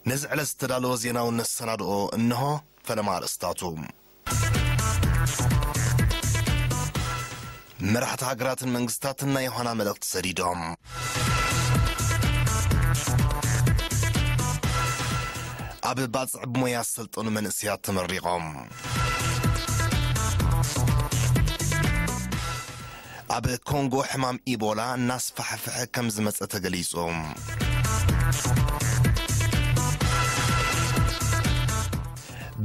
ነዚ ዕለት ዝተዳለወ ዜናዊ መሰናድኦ እንሆ። ፈለማ ኣርእስታቱ። መራሕቲ ሃገራትን መንግስታትን ናይ ዮሃና መልእኽቲ ሰዲዶም። ኣብ ባጽዕ ብሞያ ዝሰልጠኑ መንእሰያት ተመሪቖም። ኣብ ኮንጎ ሕማም ኢቦላ እናስፋሕፍሐ ከም ዝመጸ ተገሊጹ።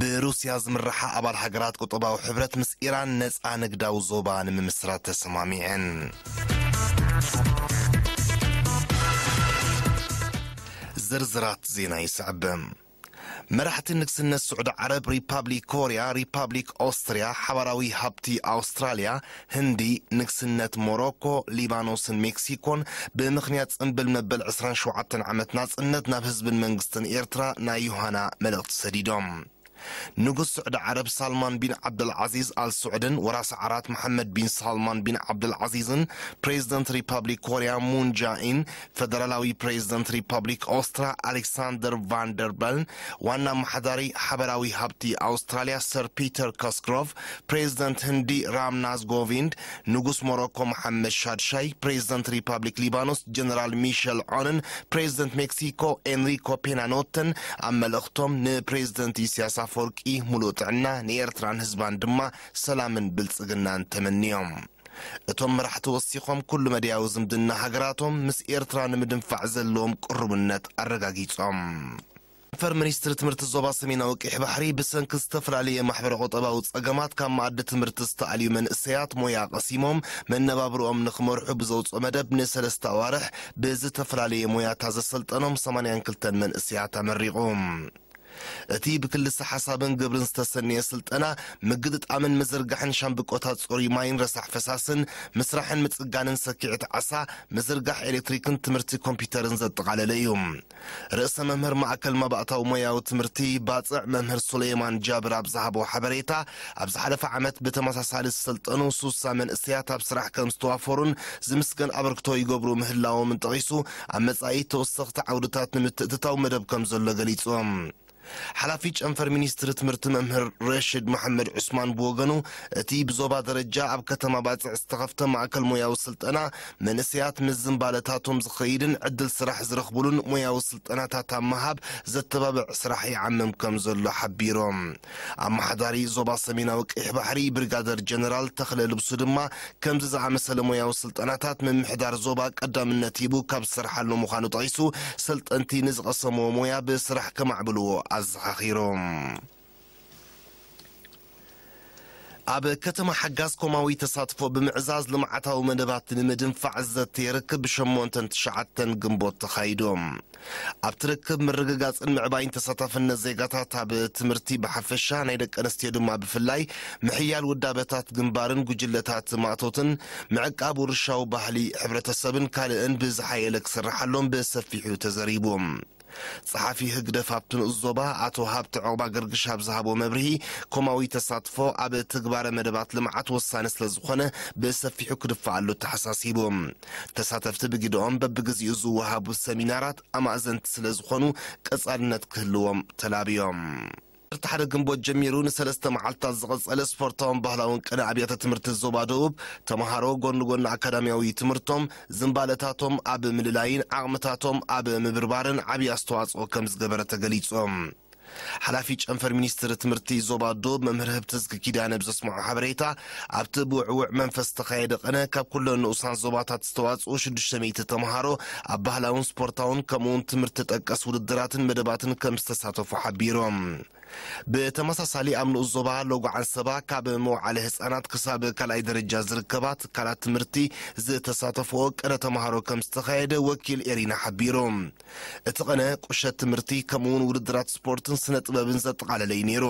ብሩስያ ዝምርሓ ኣባል ሃገራት ቁጠባዊ ሕብረት ምስ ኢራን ነጻ ንግዳዊ ዞባ ንምምስራት ተሰማሚዐን። ዝርዝራት ዜና ይስዕብ። መራሕቲ ንግስነት ስዑዲ ዓረብ፣ ሪፓብሊክ ኮርያ፣ ሪፓብሊክ ኦስትርያ፣ ሓባራዊ ሃብቲ ኣውስትራልያ፣ ህንዲ፣ ንግስነት ሞሮኮ፣ ሊባኖስን ሜክሲኮን ብምኽንያት ጽንብል መበል ዕስራን ሸውዓተን ዓመት ናጽነት ናብ ህዝብን መንግስትን ኤርትራ ናይ ዮሃና መልእኽቲ ሰዲዶም። ንጉስ ስዑዲ ዓረብ ሳልማን ቢን ዓብደልዓዚዝ ኣል ስዑድን ወራሲ ዓራት መሓመድ ቢን ሳልማን ቢን ዓብደልዓዚዝን፣ ፕሬዚደንት ሪፓብሊክ ኮርያ ሙን ጃኢን፣ ፈደራላዊ ፕሬዚደንት ሪፓብሊክ ኦስትራ ኣሌክሳንደር ቫንደርበልን፣ ዋና ኣመሓዳሪ ሓበራዊ ሃብቲ ኣውስትራልያ ሰር ፒተር ኮስግሮቭ፣ ፕሬዚደንት ህንዲ ራምናዝ ጎቪንድ፣ ንጉስ ሞሮኮ መሓመድ ሻድሻይ፣ ፕሬዚደንት ሪፓብሊክ ሊባኖስ ጀነራል ሚሸል ዖንን ፕሬዚደንት ሜክሲኮ ኤንሪኮ ፔና ኖተን ኣብ መልእኽቶም ንፕሬዚደንት ኢሳያስ ኣፈወርቂ ሙሉእ ጥዕና፣ ንኤርትራን ህዝባን ድማ ሰላምን ብልጽግናን ተመንዮም። እቶም መራሕቲ ወሲኾም ኩሉ መድያዊ ዝምድና ሃገራቶም ምስ ኤርትራ ንምድንፋዕ ዘለዎም ቅሩብነት ኣረጋጊጾም። ፈር ሚኒስትሪ ትምህርቲ ዞባ ሰሜናዊ ቀይሕ ባሕሪ ብሰንኪ ዝተፈላለየ ማሕበረ ቁጠባዊ ጸገማት ካብ መኣዲ ትምህርቲ ዝተኣልዩ መንእሰያት ሞያ ቀሲሞም መነባብርኦም ንኽመርሑ ብዘውፅኦ መደብ ንሰለስተ ኣዋርሕ ብዝተፈላለየ ሞያታት ዘሰልጠኖም ሰማንያን ክልተን መንእሰያት ኣመሪቑ። እቲ ብክልሰ ሓሳብን ግብርን ዝተሰነየ ስልጠና ምግጥጣምን ምዝርጋሕን ሻምብቆታት ጽሩይ ማይን ረሳሕ ፈሳስን፣ ምስራሕን ምጽጋንን ሰኪዕት ዓሳ፣ ምዝርጋሕ ኤሌክትሪክን ትምህርቲ ኮምፒውተርን ዘጠቓለለ እዩ። ርእሰ መምህር ማእከል መባእታዊ ሞያዊ ትምህርቲ ባጽዕ መምህር ሱሌማን ጃብር ኣብ ዝሃቦ ሓበሬታ፣ ኣብ ዝሓለፈ ዓመት ብተመሳሳሊ ዝሰልጠኑ ሱሳ መንእሰያት ኣብ ስራሕ ከም ዝተዋፈሩን ዝምስገን ኣበርክቶ ይገብሩ ምህላዎምን ጠቒሱ፣ ኣብ መጻኢ ተወሰኽቲ ዓውድታት ንምትእትታው መደብ ከም ዘሎ ገሊጹ። ሓላፊ ጨንፈር ሚኒስትሪ ትምህርቲ መምህር ረሽድ መሐመድ ዑስማን ብወገኑ፣ እቲ ብዞባ ደረጃ ኣብ ከተማ ባጽዕ ዝተኸፍተ ማእከል ሞያዊ ስልጠና መንእሰያት ምስ ዝንባለታቶም ዝኸይድን ዕድል ስራሕ ዝረኽቡሉን ሞያዊ ስልጠናታት ኣብ ምሃብ ዘተባብዕ ስራሕ ይዓምም ከም ዘሎ ሓቢሮም። ኣመሓዳሪ ዞባ ሰሜናዊ ቀይሕ ባሕሪ ብሪጋደር ጀነራል ተኽለ ልብሱ ድማ፣ ከምዚ ዝኣመሰለ ሞያዊ ስልጠናታት ምምሕዳር ዞባ ቀዳምነት ሂቡ ካብ ዝሰርሓሉ ምዃኑ ጠቒሱ፣ ሰልጠንቲ ንዝቐሰምዎ ሞያ ብስራሕ ከማዕብልዎ ኣዘኻኺሮም። ኣብ ከተማ ሓጋዝ ኮማዊ ተሳትፎ ብምዕዛዝ ልምዓታዊ መደባት ንምድንፋዕ ዝዘተየ ርክብ ብሸሞንተን ትሽዓተን ግንቦት ተኻይዱ። ኣብቲ ርክብ ምርግጋጽን ምዕባይን ተሳታፍነት ዜጋታት ኣብ ትምህርቲ ብሓፈሻ፣ ናይ ደቂ ኣንስትዮ ድማ ብፍላይ፣ ምሕያል ውዳበታት ግንባርን ጉጅለታት ማእቶትን፣ ምዕቃብ ውርሻዊ ባህሊ ሕብረተሰብን ካልእን ብዝሓየለ ክስርሓሎም ብሰፊሑ ተዘሪቡ። ጸሓፊ ህግደፍ ኣብቲ ንኡስ ዞባ ኣቶ ሃብተ ዑቕባ ገርግሽ ኣብ ዝሃቦ መብርሂ፣ ኮማዊ ተሳትፎ ኣብ ትግባረ መደባት ልምዓት ወሳኒ ስለ ዝኾነ ብሰፊሑ ክድፋኣሉ ተሓሳሲቡ። ተሳተፍቲ ብግደኦም በብግዜኡ ዝወሃቡ ሰሚናራት ኣማእዘንቲ ስለ ዝኾኑ ቀጻልነት ክህልዎም ተላብዮም። ዓሰርተ ሓደ ግንቦት ጀሚሩ ንሰለስተ መዓልታት ዝቐጸለ ስፖርታውን ባህላውን ቅነ ኣብያተ ትምህርቲ ዞባ ደቡብ፣ ተመሃሮ ጎኒ ጎኒ ኣካዳሚያዊ ትምህርቶም ዝንባለታቶም ኣብ ምልላይን ዓቕምታቶም ኣብ ምብርባርን ዓብዪ ኣስተዋጽኦ ከም ዝገበረ ተገሊጹ። ሓላፊ ጨንፈር ሚኒስትሪ ትምህርቲ ዞባ ደቡብ መምህር ህብትዝጊ ኪዳነ ብዘስምዖ ሓበሬታ፣ ኣብቲ ብውዕውዕ መንፈስ ዝተኻየደ ቅነ ካብ ኩለን ንኡሳን ዞባታት ዝተዋጽኡ ሽዱሽተ ሚእቲ ተምሃሮ ኣብ ባህላውን ስፖርታውን ከምኡውን ትምህርቲ ጠቀስ ውድድራትን መደባትን ከም ዝተሳተፉ ሓቢሮም። ብተመሳሳሊ ኣብ ንኡስ ዞባ ሎጎ ዓንሰባ ካብ መውዓሊ ህጻናት ክሳብ ካልኣይ ደረጃ ዝርከባ ትካላት ትምህርቲ ዝተሳተፍኦ ቅነ ተምሃሮ ከም ዝተኻየደ ወኪል ኤሪና ሓቢሩ። እቲ ቅነ ቁሸት ትምህርቲ ከምኡውን ውድድራት ስፖርትን ስነ ጥበብን ዘጠቓለለ እዩ ነይሩ።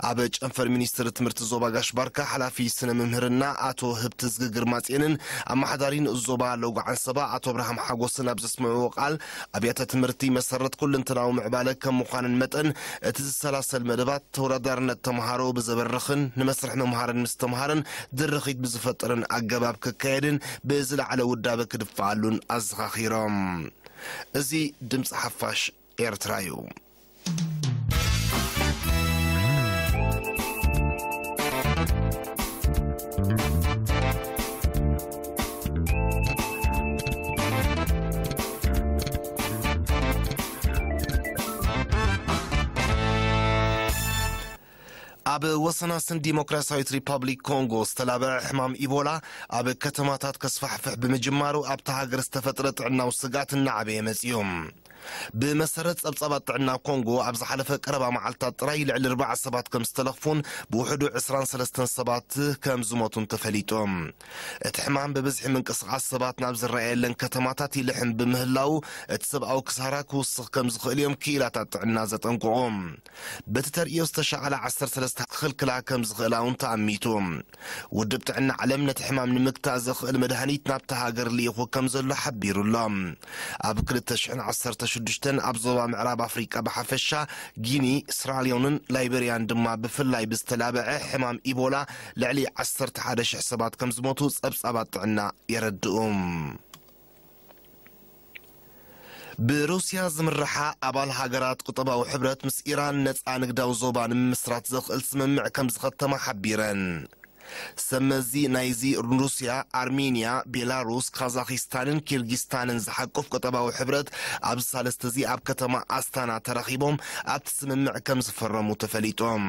ኣብ ጨንፈር ሚኒስትሪ ትምህርቲ ዞባ ጋሽ ባርካ ሓላፊ ስነ ምምህርና ኣቶ ህብትዝጊ ግርማጽዮንን ኣመሓዳሪ ንኡስ ዞባ ሎጎ ዓንሰባ ኣቶ ኣብርሃም ሓጎስን ኣብ ዘስምዕዎ ቃል፣ ኣብያተ ትምህርቲ መሰረት ኩለንተናዊ ምዕባለ ከም ምዃነን መጠን፣ እቲ ዝሰላሰል መደባት ተወዳዳርነት ተምሃሮ ብዘበርኽን ንመስርሕ ምምሃርን ምስትምሃርን ድርኺት ብዝፈጥርን ኣገባብ ክካየድን ብዝለዓለ ውዳበ ክድፍኣሉን ኣዘኻኺሮም። እዚ ድምፂ ሓፋሽ ኤርትራ እዩ። ኣብ ወሰናስን ዲሞክራሲያዊት ሪፓብሊክ ኮንጎ ዝተላብዐ ሕማም ኢቦላ ኣብ ከተማታት ከስፋሕፍሕ ብምጅማሩ ኣብታ ሃገር ዝተፈጥረ ጥዕናዊ ስግኣት እናዓበየ መጺኡ። ብመሰረት ጸብጻባት ጥዕና ኮንጎ ኣብ ዝሓለፈ ቀረባ መዓልታት ጥራይ ልዕሊ ኣርባዓ ሰባት ከም ዝተለኽፉን ብውሕዱ ዕስራን ሰለስተን ሰባት ከም ዝሞቱን ተፈሊጡ። እቲ ሕማም ብብዝሒ ምንቅስቓስ ሰባት ናብ ዝረኣየለን ከተማታት ይልሕም ብምህላው እቲ ሰብኣዊ ክሳራ ክውስኽ ከም ዝኽእል እዮም ክኢላታት ጥዕና ዘጠንቅቑ። በቲ ተርእዮ ዝተሻቐላ ዓሰርተ ሰለስተ ክኽልክላ ከም ዝኽእላ እውን ተኣሚቱ። ውድብ ጥዕና ዓለም ነቲ ሕማም ንምግታእ ዘኽእል መድሃኒት ናብታ ሃገር ልኢኹ ከም ዘሎ ሓቢሩ ኣሎ። ኣብ ክልተ ሽሕን ዓሰርተ ሽዱሽተን ኣብ ዞባ ምዕራብ ኣፍሪቃ ብሓፈሻ፣ ጊኒ፣ ስራልዮንን ላይበርያን ድማ ብፍላይ ብዝተላብዐ ሕማም ኢቦላ ልዕሊ ዓሰርተ ሓደ ሽሕ ሰባት ከም ዝሞቱ ጸብጻባት ጥዕና የረድኡ። ብሩስያ ዝምርሓ ኣባል ሃገራት ቁጠባዊ ሕብረት ምስ ኢራን ነጻ ንግዳዊ ዞባ ንምምስራት ዘኽእል ስምምዕ ከም ዝኸተማ ሓቢረን። ሰመዚ ናይዚ ሩስያ፣ ኣርሜንያ፣ ቤላሩስ፣ ካዛኺስታንን ኪርጊስታንን ዝሓቁፍ ቁጠባዊ ሕብረት ኣብዚ ሳልስቲ እዚ ኣብ ከተማ ኣስታና ተራኺቦም ኣብቲ ስምምዕ ከም ዝፈረሙ ተፈሊጦም።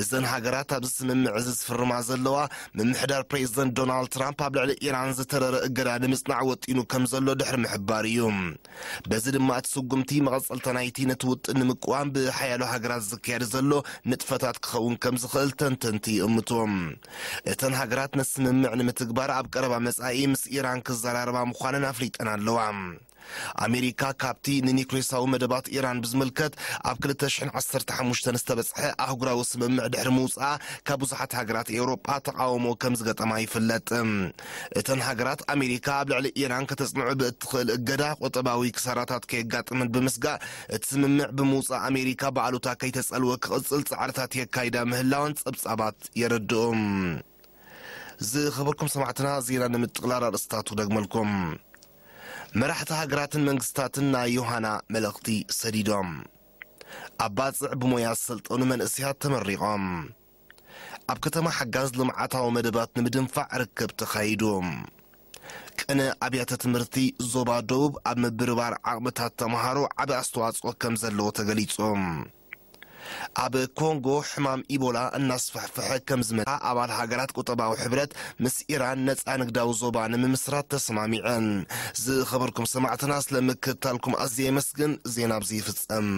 እዘን ሃገራት ኣብዚ ስምምዕ እዚ ዝፍርማ ዘለዋ፣ ምምሕዳር ፕሬዚደንት ዶናልድ ትራምፕ ኣብ ልዕሊ ኢራን ዝተረረ እገዳ ንምጽናዕ ወጢኑ ከም ዘሎ ድሕሪ ምሕባር እዩ። በዚ ድማ እቲ ስጉምቲ መቐጸልታ ናይቲ ነቲ ውጥን ንምቅዋም ብሓያሎ ሃገራት ዝካየድ ዘሎ ንጥፈታት ክኸውን ከም ዝኽእል ተንተንቲ ይእምቱ። እተን ሃገራት ነቲ ስምምዕ ንምትግባር ኣብ ቀረባ መጻኢ ምስ ኢራን ክዘራረባ ምዃነን ኣፍሊጠን ኣለዋ። ኣሜሪካ ካብቲ ንኒኩሌሳዊ መደባት ኢራን ብዝምልከት ኣብ ክልተ ሽሕን ዓሰርተ ሓሙሽተን ዝተበጽሐ ኣህጉራዊ ስምምዕ ድሕሪ ምውጽኣ ካብ ብዙሓት ሃገራት ኤውሮጳ ተቓውሞ ከም ዝገጠማ ይፍለጥ። እተን ሃገራት ኣሜሪካ ኣብ ልዕሊ ኢራን ከተጽንዑ ብእትኽእል እገዳ ቁጠባዊ ክሳራታት ከየጋጥመን ብምስጋእ እቲ ስምምዕ ብምውጻእ ኣሜሪካ ብኣሉታ ከይተጸልወ ክቕጽል ጻዕርታት የካይዳ ምህላወን ጸብጻባት የረድኡ። ዝኸበርኩም ሰማዕትና ዜና ንምጥቕላል ኣርእስታቱ ደግመልኩም። መራሕቲ ሃገራትን መንግስታትን ናይ ዮሃና መልእኽቲ ሰዲዶም። ኣብ ባጽዕ ብሞያ ዝሰልጠኑ መንእሰያት ተመሪቖም። ኣብ ከተማ ሓጋዝ ልምዓታዊ መደባት ንምድንፋዕ ርክብ ተኻይዱ። ቅነ ኣብያተ ትምህርቲ ዞባ ደቡብ ኣብ ምብርባር ዓቕምታት ተምሃሮ ዓቢ ኣስተዋጽኦ ከም ዘለዎ ተገሊጹ። ኣብ ኮንጎ ሕማም ኢቦላ እናስፋሕፈሐ ከም ዝመጽኣ ኣባል ሃገራት ቁጠባዊ ሕብረት ምስ ኢራን ነጻ ንግዳዊ ዞባ ንምምስራት ተስማሚዐን። ዝኸበርኩም ሰማዕትና፣ ስለ ምክትታልኩም ኣዝየ የመስግን። ዜና ኣብዚ ይፍጸም።